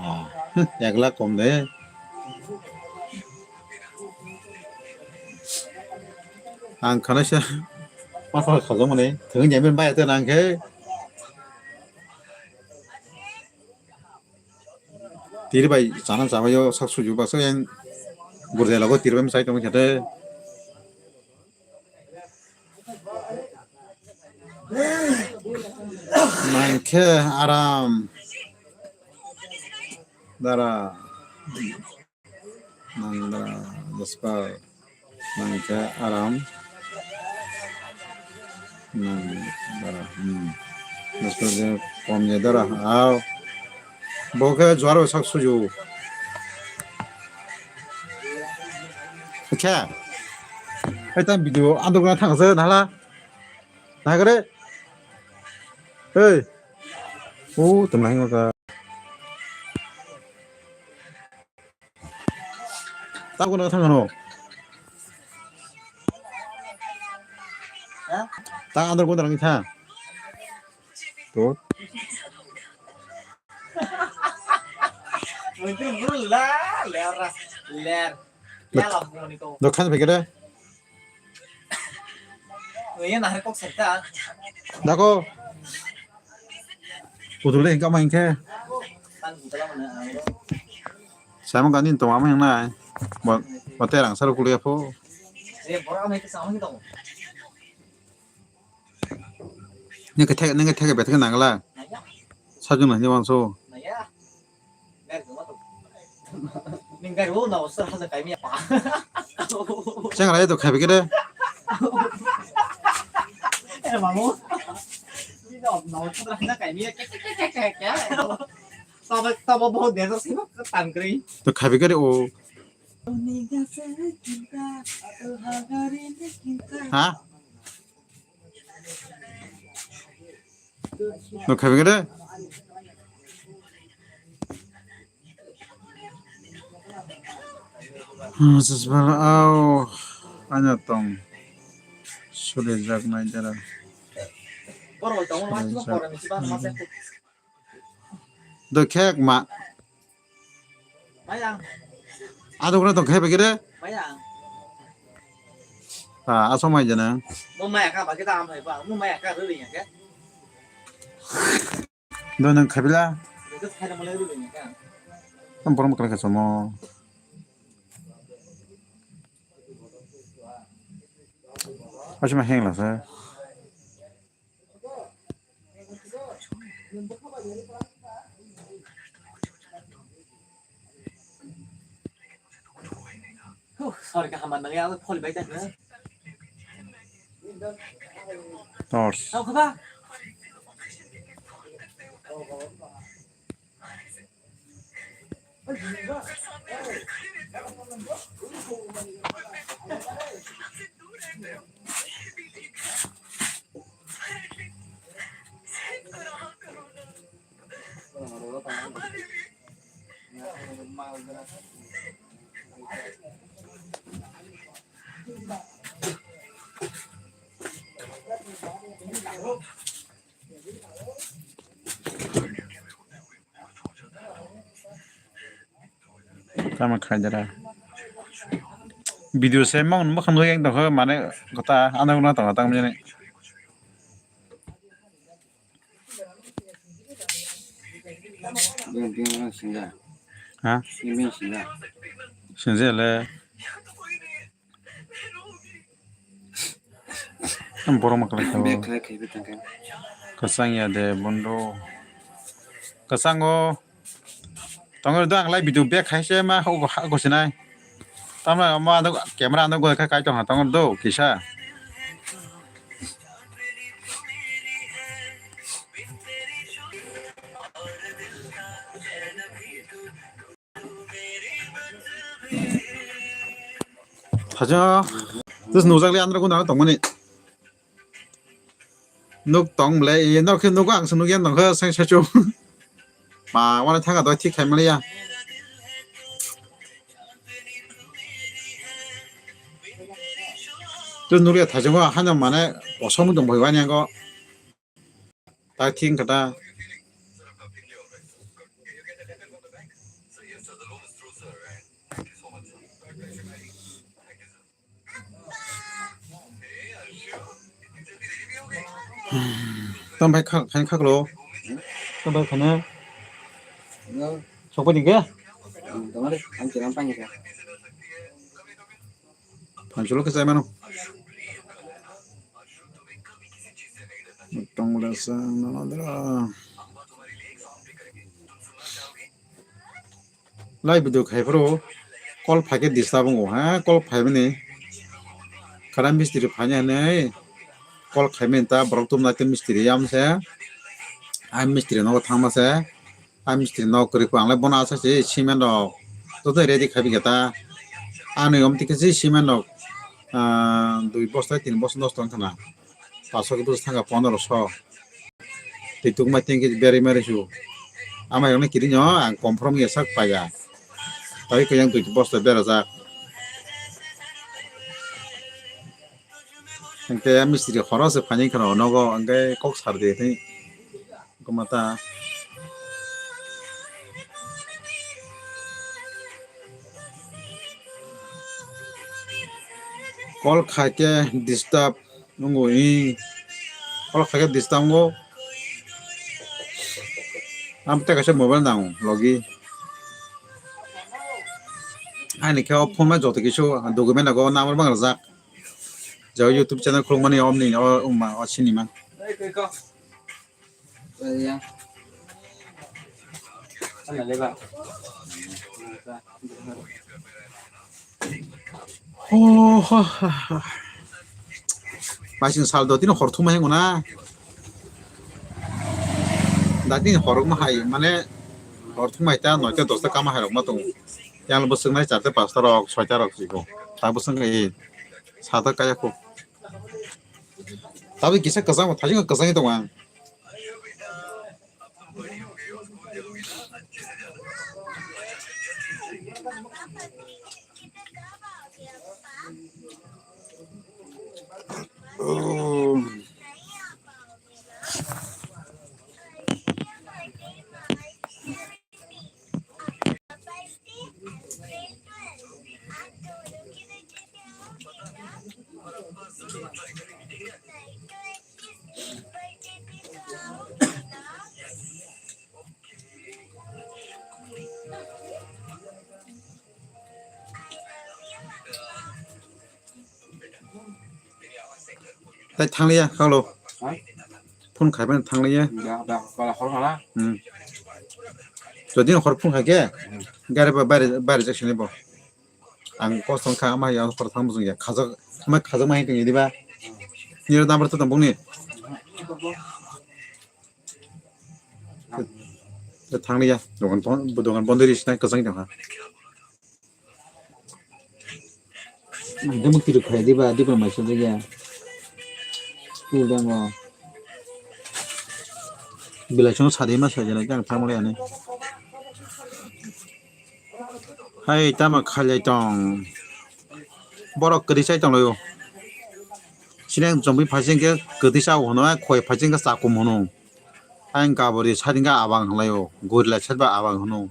Ek lakh kom de. Ang khana se masa khajak mani thwng jami bai te nang khe. Tiri bai chana chabai o sak suju baksa yang burjai lago tiri bai sai tong khe te. Nang khe aram. Dara. Nang dara. Jasper. Nang khe aram. Nang dara. Hmm. Jasper je kom je dara. Au. Bo khe juaro sak suju. Khe. Ai ta video andok na thang se nala. Nagre. Hey. O tum nang ka. Ta ko na thang no. Ta andor ko nang tha. To. Muncul bro la, ler, ler. Ler lah, bro, ni kau. Dokhan pekere. Iya, nah, kok serta. Dako. Pudul deh, kamu yang ke. Tan pudul mana, bro? Sama kan ini tuh, mama yang naik. Buat, buat terang, seru kuliah, po. Eh, bro, kamu itu sama gitu. Nang khe thek, nang khe thek betek nangla. Sajung nang ni wanso. Cheng rai to khabi kede. Eh, mamu. Ni no, no, to na kai mi ke ke ke ke ke. Tabo, tabo bahut desa sino tan kri. To khabi kede o. Ha? No khabi kede. Sasbal au anya tong sule jak nai jara. Dokhek ma. Mayang. Aduk na dokhek begere. Mayang. Ah, asomai jana. Mo maya ka ba kita amai ba. Mo maya ka ruri ya ke. Do nang khabila. Itu saya mulai ruri ya ka. Am borom kala ka somo. Asma heng la sa. Huh, sorry, ka hamar nang ya, phone bai ta. Torch. Tau kha ba? Tamo khaidara. Video se mong mokhan nugwi ekdom khe mane kota ano no tongo tamo jani. Bini, bini sinja. Ha? Bini sinja. Sinja le. Borok ma kwlai kha. Bag khlai khe bwtang khe. Kwchang ya de bondo. Kwchango. Tongor do ang lai video bag khai se ma ho ha go sinai. Tamna ma do camera ano go kha kai tong ha tongor do kisa. Haja, tus nujak le andra guna tongmani. Nuk tong ble, ye nok khe nugo ang se nugya nong khe seng se chung. Ma, wani thanga doi thik khai maliya. Tus nugya thaijong hano mane kosom dong bai wani ango. Ta thing kata. Tam bai kha, khain khaklo. Tam bai khana. Hello. Sokpani ke? Hmm, tamare, ang kiran tang ke. Panchulo khe chaimano. Tongla sa nanadra. Lai video khai phuru call phai khe disturb wngo ha, call phai mani. Khara mistri phai nai hinwi call khai mani ta borok tum nai te mistri yam se. Ai mistri nogo thangma se. Ai mistri nok kwrwi kho, ang le bono asai se cement rok joto ready khai bikha ta. Ani om tike se cement rok, ah, dui bosta, tin bosta, dos ton khna. Paso khe bwswk thangkha pondro so. Twi tukma tingkhe berwi mari su. Amai rokni kiring o ang confirm ya sak paiya. Tai khe yang dui bosta berajak. Hingke mistri khoro se phani kheno nogo hingke kok sar di tei. Koma ta. Call khaikhe disturb nungo i. Call khaikhe disturb nungo. Am tei kaisa mobile nango logi. Ani khe o phone ma joto kisu document nago number bang rwjak. Jo YouTube channel khulukmani omni o wngma o sinima. Oh, ha, ha, ha. Maising sal do tini hor thumai wngna. Da tini hor wngma hai mane hor thumai ta noita dosta kama hai rok ma tongo. Yang bwswk nai charta pasta rok soita rok chiko. Ta bwswk nai sata kaya kho. Tabuk kisa kwchang, thajingo kwchangwi tongo ang. Tai thangliya, khalo. Ha? Phone khaiban thangliya. Da, da, kala hor kala. Hmm. Jodi hor phone khaikhe, gari ba bari, bari jak sini bo. Ang kosto kha, ama ya hor thang bujung ya. Khajak, ama khajak ma hin tong diba. Niro number to tong bungni. Thangliya, dogan bon-, dogan bondo ri sinai kwchang tong ha. Demo kiri khai diba, diba mai sojak ya. School demo. Belai chwng sadi ma sajana jang thamle ani. Hai tamo khailai tong. Borok kwrwi chai tonglaio. Sineng chomwi phaising khe kwtwi chao hwno, khwai phaising khe chakum hwno. Ayang kaburi side hwnkhe abang hwnlaio, gorila side ba abang hwno.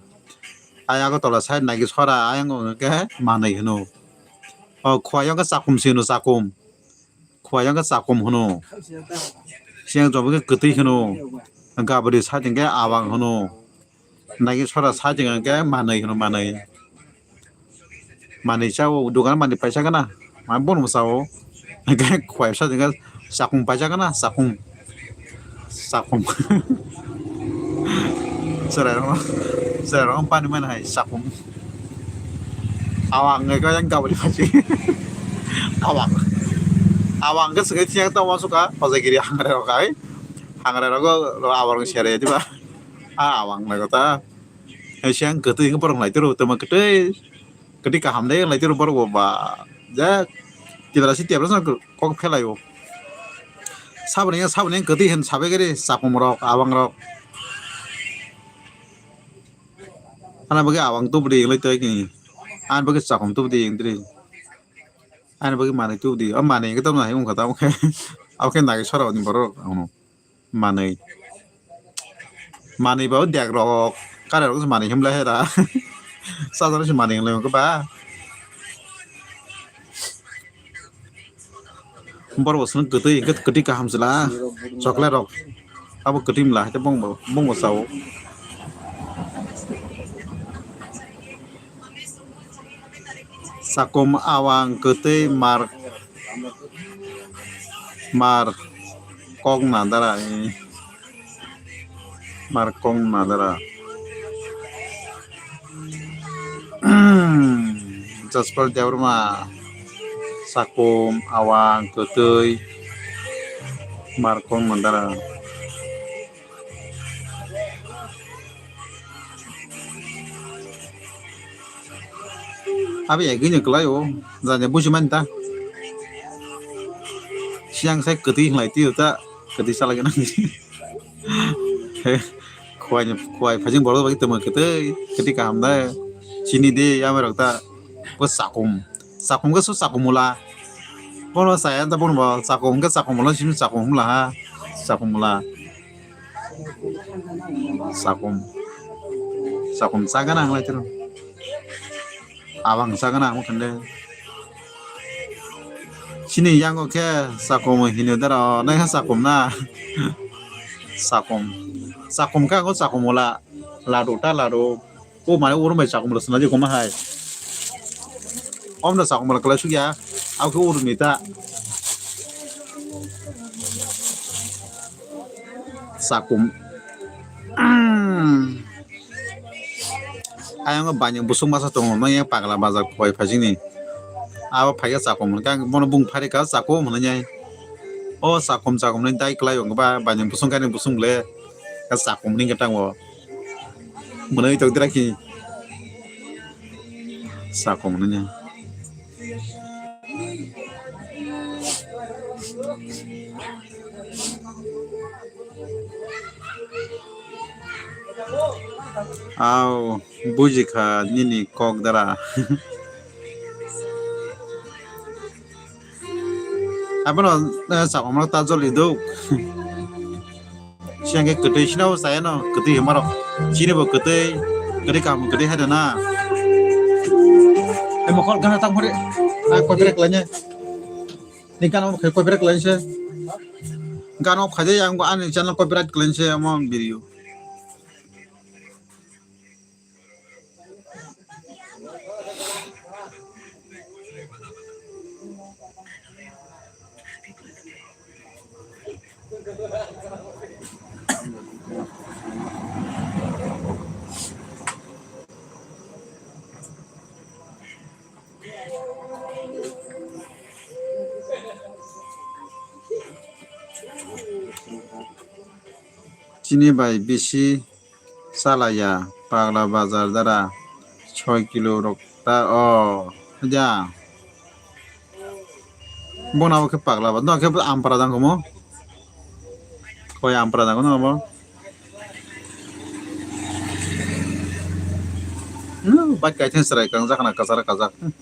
Ayang Agartala side naikhe sora, ayang hwnkhe manwi hwno. O khwai hwnkhe chakum se hwno, chakum. Khwai hwnkhe chakum hwno. Sineng chomwi khe kwtwi hwno. Kaburi side hwnkhe abang hwno. Naikhe sora side hwnkhe manwi hwno, manwi. Manwi chao, dogan manwi paisa gana. Ma bono chao. Hwnkhe khwai side hwnkhe chakum paisa gana, chakum. Chakum. Chwrairok, chwrairok pani mana hai chakum. Awang hwnkhe yang kaburi phaising. Awang. Awang hwnkhe swngwi thiyang tongma suka, hojagiri hangre rok hai. Hangre rogo awang sere diba. A awang nai kota. Hai siang kwtwi hwnkhe borok nai tiro, tamo kwtwi. Kwtwi kaham de lai tiro borok bo ba. Ja. Tibra si tibra sa kok phelaio. Saboni saboni kwtwi hin sabe gari chakum rok, awang rok. Ana bagi awang tubudi lai toi kini. An bagi chakum tubudi indri. An bagi manwi tubudi. O manwi hwnkhe tamo hai wngkha tamo khe. Abo khe nai sora ni borok. Manwi. Manwi ba o dek rok. Kare rok manwi himlai hera. Sajak se manwi himlai hwnkhe ba. Borok bo swng kwtwi, hwnkhe kwtwi kaham se la. Chocolate rok. Abo kwtwi mla, hwnkhe bongbo, bongbo chao. Chakum, awang, kwtwi, mar, mar, kok nadara, eh. Mar kok nadara. Jaspal Debbarma, chakum, awang, kwtwi, mar kok nadara. Abi egini kwlai o, jani buji mani ta. Siang sai kwtwi hinlai twi ta, kwtwi salai gana. Khwai ni, khwai phajing borok bai tamo kwtwi, kwtwi kaham da. Chini de yamai rok ta, bo chakum. Chakum khe su chakum mula. Bono chaya ta bono bo chakum khe chakum mula, simi chakum mula ha. Chakum mula. Chakum. Chakum chagana ang lai tiro. Abang chagana ang khande. Chini yango khe chakum hino dara, nai khe chakum na. Chakum. Chakum khe ang chakum wala. Ladu ta ladu. O mane oro mai chakum rwsna di koma hai. Omno chakum rwkla sukya. Abo khe oro ni ta. Chakum. Ayang bani busuk masa tongo, no yang pagla bazar koi phajini. Abo phaikhe chakum hwnkhe ang bono bung pharikha chakum hwnwi. O chakum chakum ni dai kwlai wngkha ba bani busung kainwi busung le chakum hwnwi khe tango. Mwnwi tongdira khi. Chakum hwnwi. Au, bujikha nini kok dara. Abono, eh, chakomrok ta joli duk. Siang khe kwtwi sino chayano, kwtwi hwnmarok. Chini bo kwtwi, kwtwi kaham kwtwi hai rwna. Ai mokol gana tang phuri. Ai copyright khlainai. Ni gana khe copyright khlainai se. Gana khaide yang ani channel copyright khlainai se amo video. Chini bai bisi chalaiya, pagla bazar dara soi kilo rok ta o, ja. Bono abo khe pagla ba, no khe ampara jang komo. Koi ampara jang kono abo. Hmm, bike kaithang chwrai kangjak khna kwcharo kajak. Hmm.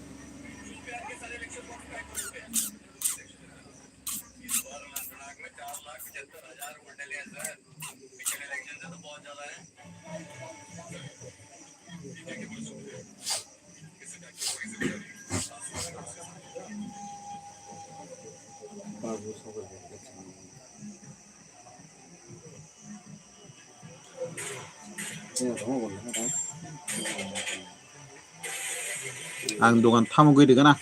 Ang dogan tamo gwi rwgana.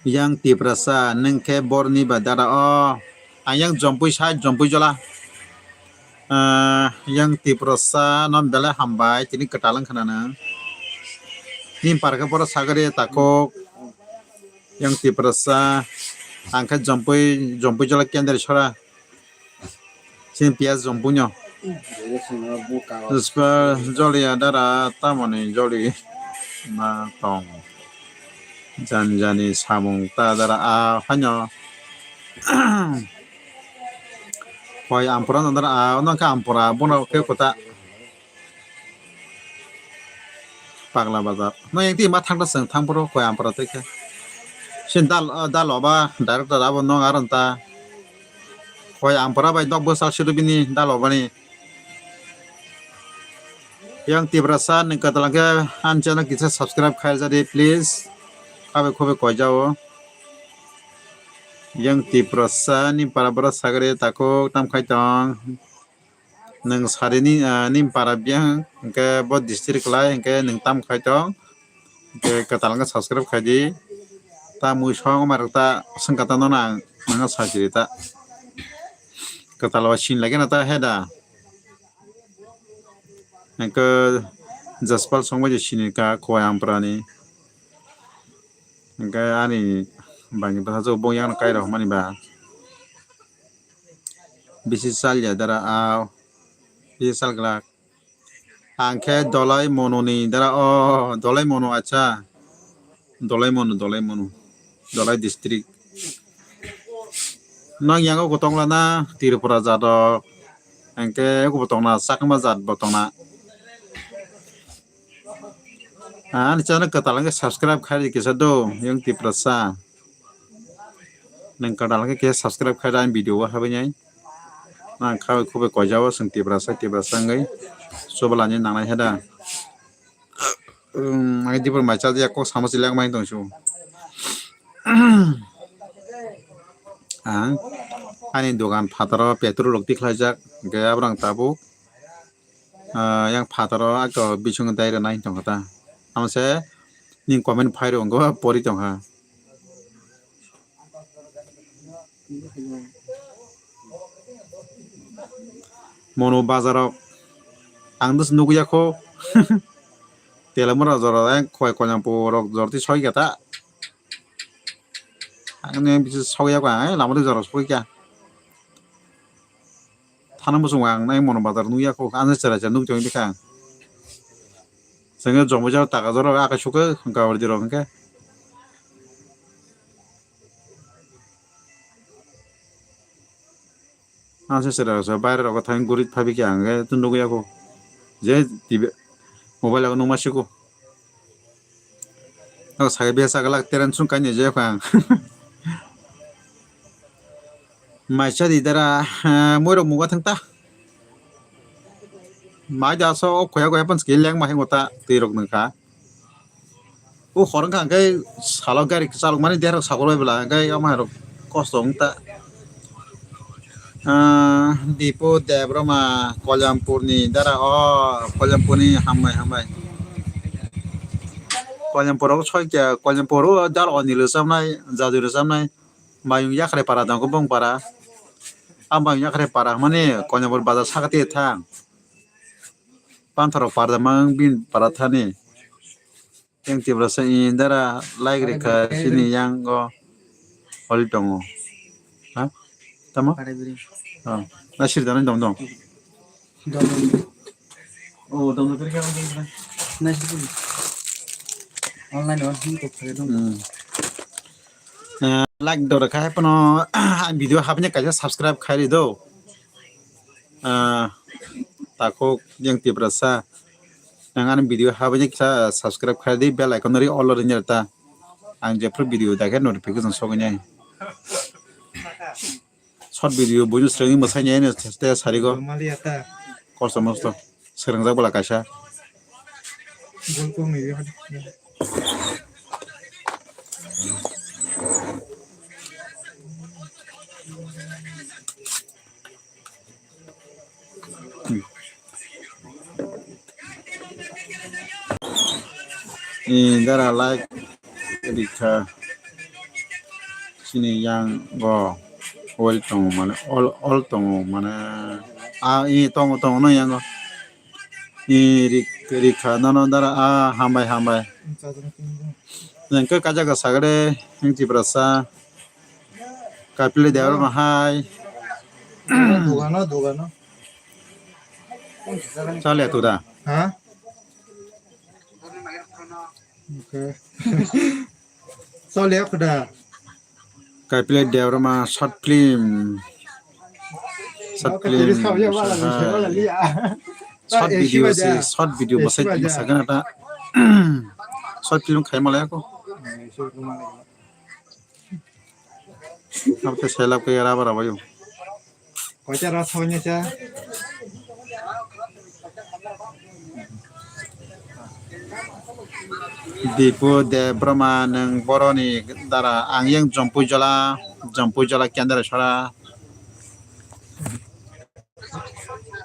Yang Tiprasa, nwng khe borni ba dada o. Ang yang jompui sai, jompui jola. Ah, yang Tiprasa no belai hambai, tini kwtal wngkha na nwng. Nini par khe boro sagari takhuk. Yang Tiprasa, ang khe jompui, jompui jola kendri sora. Chini piyaj rong buino. Joliya dara tamoni joli ma tong. Jani jani samung ta dara a haino. Koi ampura no dara a ono khe ampura bono khe kota. Pagla bazar. No yang ti ma thangta seng thang poro koi ampara tei khe. Sin dal, dal oba director abo nong aron ta. Koi ampara bai dok bwsal sido bini dal obani. Yang Tiprasa ni kwtal khe an channel kisa subscribe khai jadi please. Khabe khobe koi jao. Yang Tiprasa ni para bwrok sagri takhuk tam khai tong. Nwng sari ni, ah, nini para biyang, hwnkhe bo district lai, hwnkhe nwng tam khai tong, hwnkhe kwtal wngkha subscribe khai di. Ta mui song ma rok ta swngkha ta nono ang nangno sa siri ta. Kwtal o sin lagi na ta he da. Hwnkhe Jaspal song bai sini ka Khowai Ampra ni. Hwnkhe ani bangni bwsajwk bo yang kai rok mani ba. Bisi salya dara a, bisi sal glak. Ang khe Dolai Mono ni dara o, Dolai Mono acha. Dolai Mono, Dolai Mono. Dolai district. Nang yang o kotong lana Tripura jadok. Ang khe eko bo tongna, Chakma jat bo tongna. Ani channel kwtal wngkhe subscribe khai di kisa do, yang Tiprasa. Nang kwtal wngkhe kisa subscribe khai di ani video o habai nai. Nang khabai khubai koijao, chwng Tiprasa, Tiprasa wngwi. Chubalani nangnai heda. Ang dibor mai cha ya kok sama chilak mai tong su. Ang ani dogan phataro petrol rok tikhlaijak, hwnkhe aborok tabuk. Ah, yang phataro ako bising dai rwnai tongkha ta. Amo se ning comment phai rw wngkha pori tongkha. Mono bazarok ang dos nugya kho. Telamura jora yang khoi kolyang po rok jorti soi kata. Ang ne bisi soi ya ko ang lama de jora soi kya. Thana muchung ang nai Mono bazar nukya kho, ang chwrai cha nuk tong bikha. Chwngno jombo jaro taka jaro akai sukha gawar dirok hwnkhe. Ang se chwrai cha baire rok thang guri phabi khe ang khe tun nukya kho. Je T V mobile o nukma siko. Ang sakhe besa galak terem sung kanya je phang. Maisa di dara, eh, moirok muga thang ta. Mai da so o khoya khoya pan skill leng ma hingo ta twi rok nang kha. O khorang kha hwnkhe salo gari chalok mani derok sagor bai bwla hwnkhe omo hai rok kosto wng ta. Ah, Dipu Debbarma Kalyampur ni dara o Kalyampur ni hambai hambai. Kalyampur o soi kya Kalyampur o dal o nilo chamnai jadu ro chamnai. Mayung yakhrai para dong khe bong para. A mayung yakhrai para hwnmani Koinabor bazar sakati thang. Panthorok para mang bin para thani. Yang Tiprasa indara like rikha sini yang go holi tongo. Ha? Tamo? Oh. Nasir dano dong dong. Dong dong. Oh, dong dong. Nasir dong. Online on hin kok dong. Hmm. Eh, like dora khai pono ang video habne kaisa subscribe khai ri do. Eh, takhuk yang Tiprasa. Ang ani video habani kisa subscribe khai di, bell icon ri all ri ta. Ang jephru video dakhe notification sogwi nai. Short video buju srengwi mwsai nai te sarigo. Mali ata. Kosto mosto. Srwngjak bwla kaisa. Gol kong ni. Ni dara like rikha. Chini yang go oil tongo mane, all, all tongo mane. Ah, i tongo, tongo no yang go. I rik-, rikha nono dara, ah, hambai, hambai. Nengke kajaga sagre, hing Tiprasa. Kapili Debbarma hai. Dugano, dugano. Chale tu da. Ha? Okay. Chale kuda. Kapili Debbarma short film. Short film. Short video si, short video bosai tuma sagana ta. Short film khai malaya ko. Abo khe selap khe rubber rw baio. Koita rw thawnya cha. Dipu Debbarma nwng boroni dara ang yang Jompui Jola, Jompui Jola kendra sara.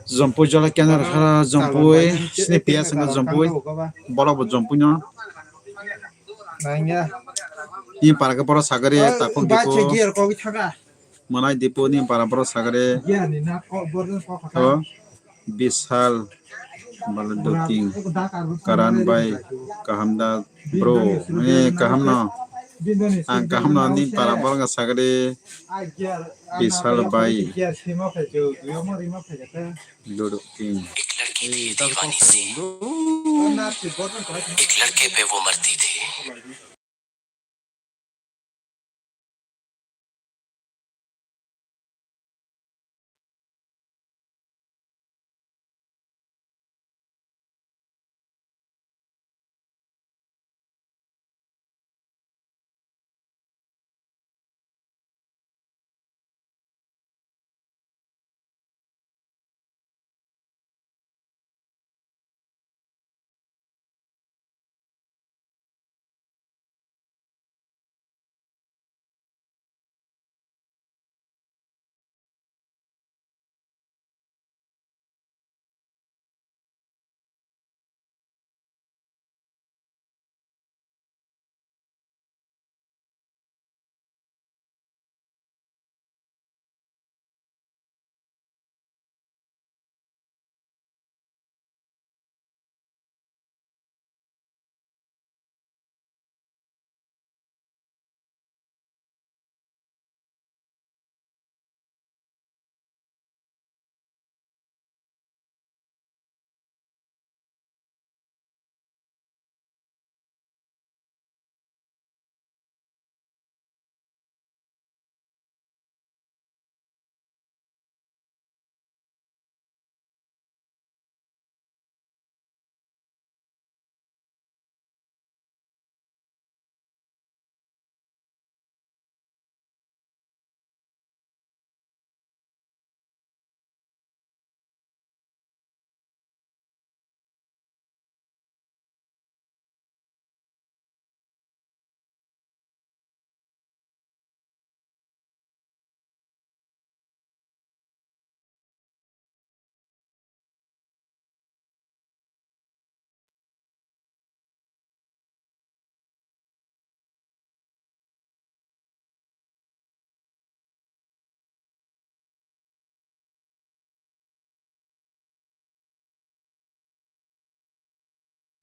Jompui Jola kendra sara Jompui sini pia sanga Jompui. Borok bo Jompui no. Nangya. Ni para khe borok sagari takhuk ba dipu. Che gear ko bi thaga. Manai dipu ni para borok sagari. Gear ni na ko borok ko kha. To Bisal Bala Duking Karan bai kaham da bro. Eh, kaham no. Ang kaham no ni para borok sagari. Bisal bai. Ludo King. एक लड़की थी दीवानी सी, एक लड़के पे वो मरती थी।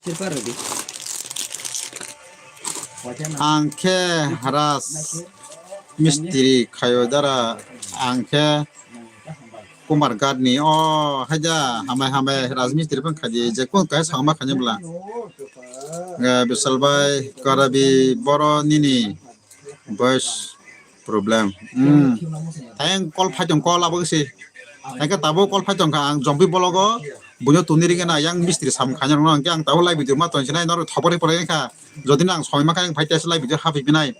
Ang khe Raj Mistri khayo dara, ang khe Kumar Ghat ni. O haida, hambai hambai Raj Mistri phang khaidi, je kun kai sangma khani bla. Bisal bai, Karabi boro nini voice problem. Hmm. Tayang call phai tong, call abo si. Tayang tabuk call phai tong kha, ang Jompi bologo. Buino tuni ringe na yang mistri sam khaina rwno hwnkhe ang tabuk live video ma tonsinai norok thopori pore wngkha. Jodi nang soi ma kha ang phai tesa live video haphi binai.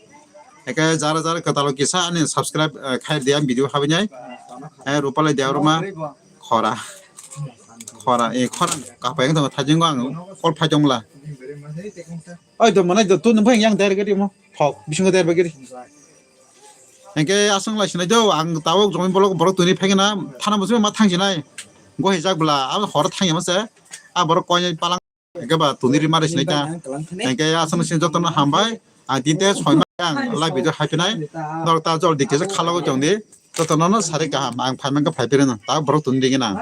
Eke jara jara kwtal kisa ani subscribe, eh, khai dia video hapinai. Eh, Rupali Debbarma khora. Khora, eh, khora kapai wngtong thajingo ang call phai tongla. Oi do manai do tu nung phai yang der gari mo. Thok, bisingo der gari. Hingke aswng lai sinai do, ang tabuk jomin bolok borok tuni phai na, thana muchung ma thang sinai. Go hijak bla, abo hor thang yama se. A borok koi palang hingke ba tuni ri mari sinai ta. Hingke aswng sin jotono hambai. Ang tinte soi ma ang live video hai pinai. Norok ta jol dik kisa khalo tong di. Jotono no sari kaham, ang phai mangka phai pire no. Ta borok tuni ri na.